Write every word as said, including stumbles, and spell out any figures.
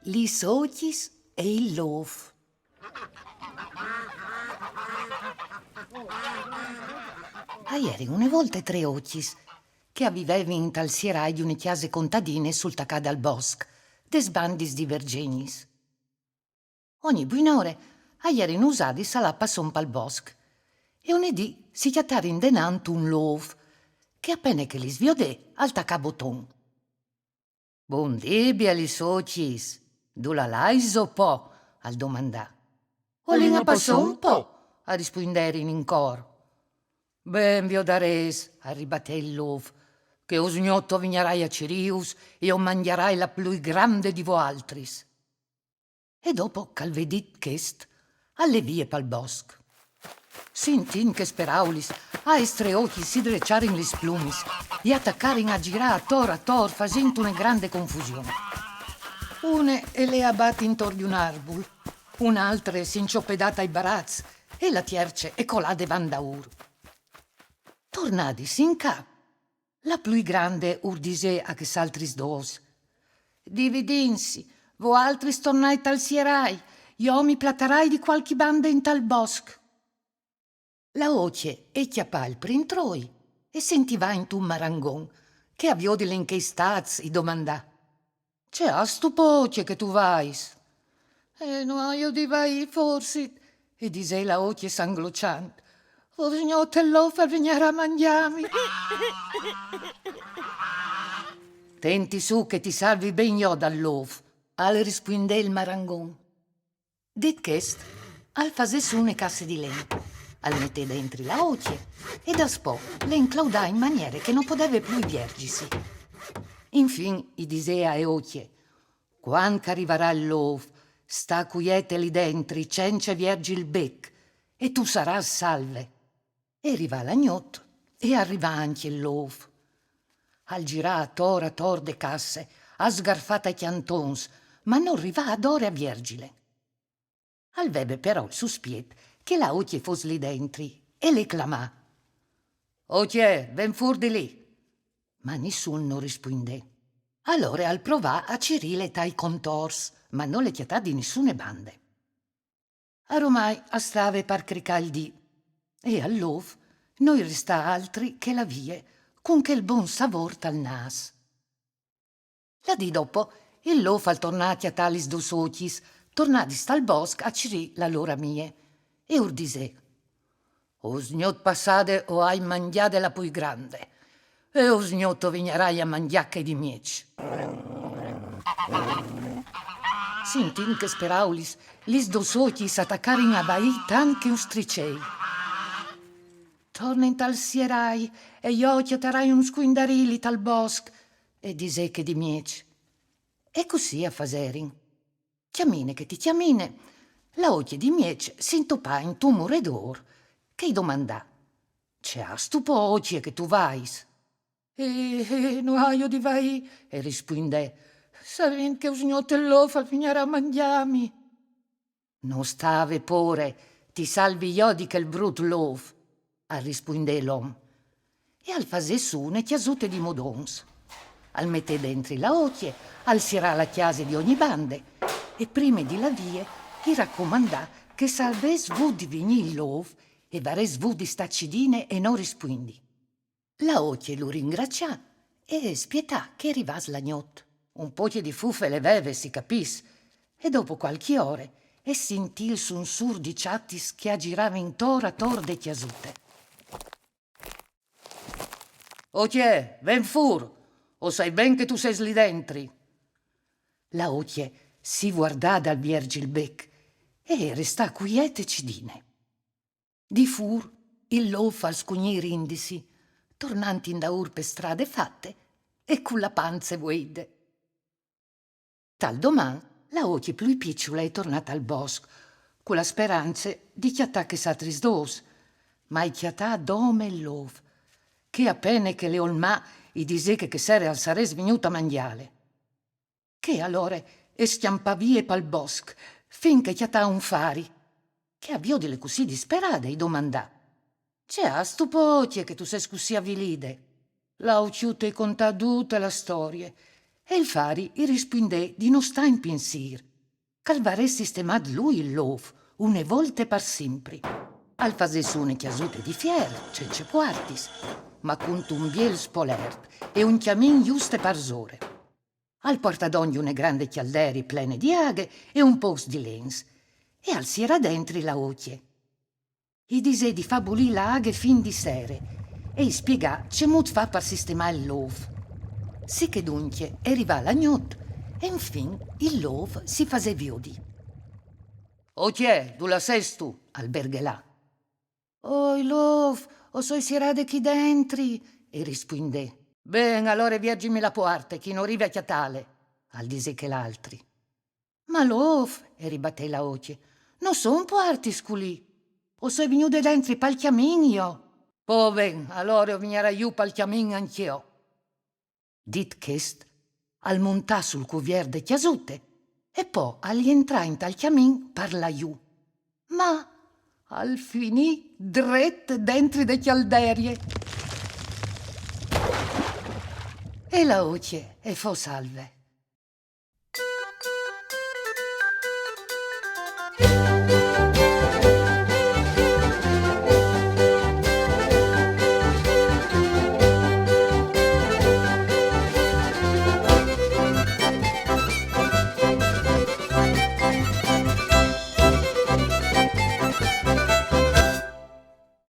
Lis ocjis e il lôf. A jerin une volte trê ocjis che a vivevin intal sierâi di une cjase contadine sul tacâ dal bosc, des bandis di Vergjenis. Ogni buinore a jerin usadis a lâ a passon pal bosc, e une dì si cjatarin denant un lôf, che a pene che lis viodè al tacà boton. Bundì, bielis ocjis, dulà laiso po? Al domandà. O lin a passon po, a rispuinderin in côr. Ben viodarês, al ribatè il lôf, che usgnot o vignarai a cirîus e o mangjarai la plui grande di voaltris. E dopo che al ve dit chest, al lè vie pal bosc. Sintint chês peraulis, aes trê ocjis si dreçarin lis plumis e a tacarin a zirâ ator ator fasint une grande confusion. Une e lè a bati intor di un arbul, une altre si incjopedà tai baraçs e la tierce e colà devant daûr. Tornadis in ca, la plui grande ur disè a chês altris dôs: Dividìnsi, voaltris tornait tal sierâi, jo mi platarai di cualchi bande intal bosc. La ocje e cjapà il prin troi e si intivà intun marangon, che a viodile in chei stâts i domandà: Ce âstu po, ocje, che tu vais? Eh, no aio di vaî, forsit, e disè la ocje sangloçant. Usgnot il lôf al vignarà a mangjâmi. Tenti sù che ti salvi ben jo dal lôf, al rispuindè il marangon. Dit chest, al fasè sù une casse di len, al metè dentri la ocje e daspò le inclaudà in maniere che no podeve plui vierzisi. Infin i disè ae ocje: Cuant che a rivarà il lôf, sta cuiete li dentri cence vierzi il bec e tu sarâs salve. E rivà la gnot e al rivà ancje il lôf. Al zirà ator ator de casse, al sgarfà tai cjantons, ma nol rivà adore a vierzile. Al veve però il suspiet che la ocje e fos li dentri e le clamà: Ocje, ven fûr di li! Ma nissun nol rispuindè. Alore al provà a cirîle tai contors, ma no le cjatà di nissune bande. Aromai al stave par cricâ il dì, e al lôf no i restà altri che lâ vie cun chel bon savôr tal nâs. La dì dopo, il lôf al tornà a cjatâ lis dôs ocjis, tornadis tal bosc a cirî la lôr amie, e ur disè: Usgnot passade o ai mangjade la plui grande, e usgnot o vignarai a mangjâ chê di mieç. Sintint chês peraulis, lis dôs ocjis a tacarin a vaî tant che un stricei. Torne intal sierâi, e jo o cjatarai un scuindarili tal bosc, e disè chê di mieç. E cussì a faserin. Cjamine che ti cjamine, la ocje di mieç si intopà intun muredôr, che i domandà: Ce âstu po, ocje, che tu vais? Eh, eh, no aio di vaî, e rispuindè, savint che usgnot il lôf al vignarà a mangjâmi. No sta vê pôre, ti salvi jo di chel brut lôf, al rispuindè l'om. E al fasè sù une cjasute di modons. Al metè dentri la ocje, al sierà la cjase di ogni bande, e prime di lâ vie i racomandà che se varès vût di vignî il lôf e varès vût di stâ cidine e no rispuindi. La ocje lu ringracià e spietà che e rivàs la gnot. Un pocje di fufe le veve, si capìs, e dopo cualchi ore e sintì il sunsûr di çatis che a ziravin intor ator de cjasute. Ocje, ven fûr, o sai ben che tu sês li dentri. La ocje si vuardà dal vierzi il bec e e restà cuiete cidine. Di fûr, il lôf al scugnì rindisi, tornant indaûr pe strade fate e cu la panze vueide. Tal doman, la ocje plui piçule e tornà tal bosc, cu la sperance di cjatâ chês altris dôs, ma e cjatà dome il lôf, Ché a pene che le olmà i disè che chê sere al sarès vignût a mangjâle. Chê alore e scjampà vie pal bosc, fin che e cjatà un fari, che a viodile cussì disperade i domandà: «Ce âstu po, ocje, che tu sês cussì avilide?» La ocjute i contà dute la storie, e il fari i rispuindè di no stâ in pinsîr, che al varès sistemât lui il lôf, une volte par simpri. Al fasè sù une cjasute di fier, cence puartis, ma cuntun biel spolert e un cjamin juste parsore. Al puartà dongje une grande cjalderie plene di aghe e un pôcs di lens, e al sierà dentri la ocje. I disè di fâ bulî la aghe fin di sere e i spiegà cemût fâ par sistemâ il lôf. Sì che duncje e rivà la gnot e infin il lôf si fasè viodi. «Ocje, dulà sêstu?» al berghelà. «Oi lôf, o soi sierade chi dentri», e rispuindè. «Ben, alore vierzimi la puarte, ch'i no rivi a cjatâle», al disè chel altri. «Ma lôf», e ribatè la ocje, «no son puartis culì. O soi vignude dentri pal cjamin jo.» «Po ben, alore o vignarai jù pal cjamin ancje jo.» Dit chest, al montà sul cuviert de cjasute e po al jentrà intal cjamin par lâ jù. Ma al finì dret dentri de cjalderie. E la ocje e fo salve.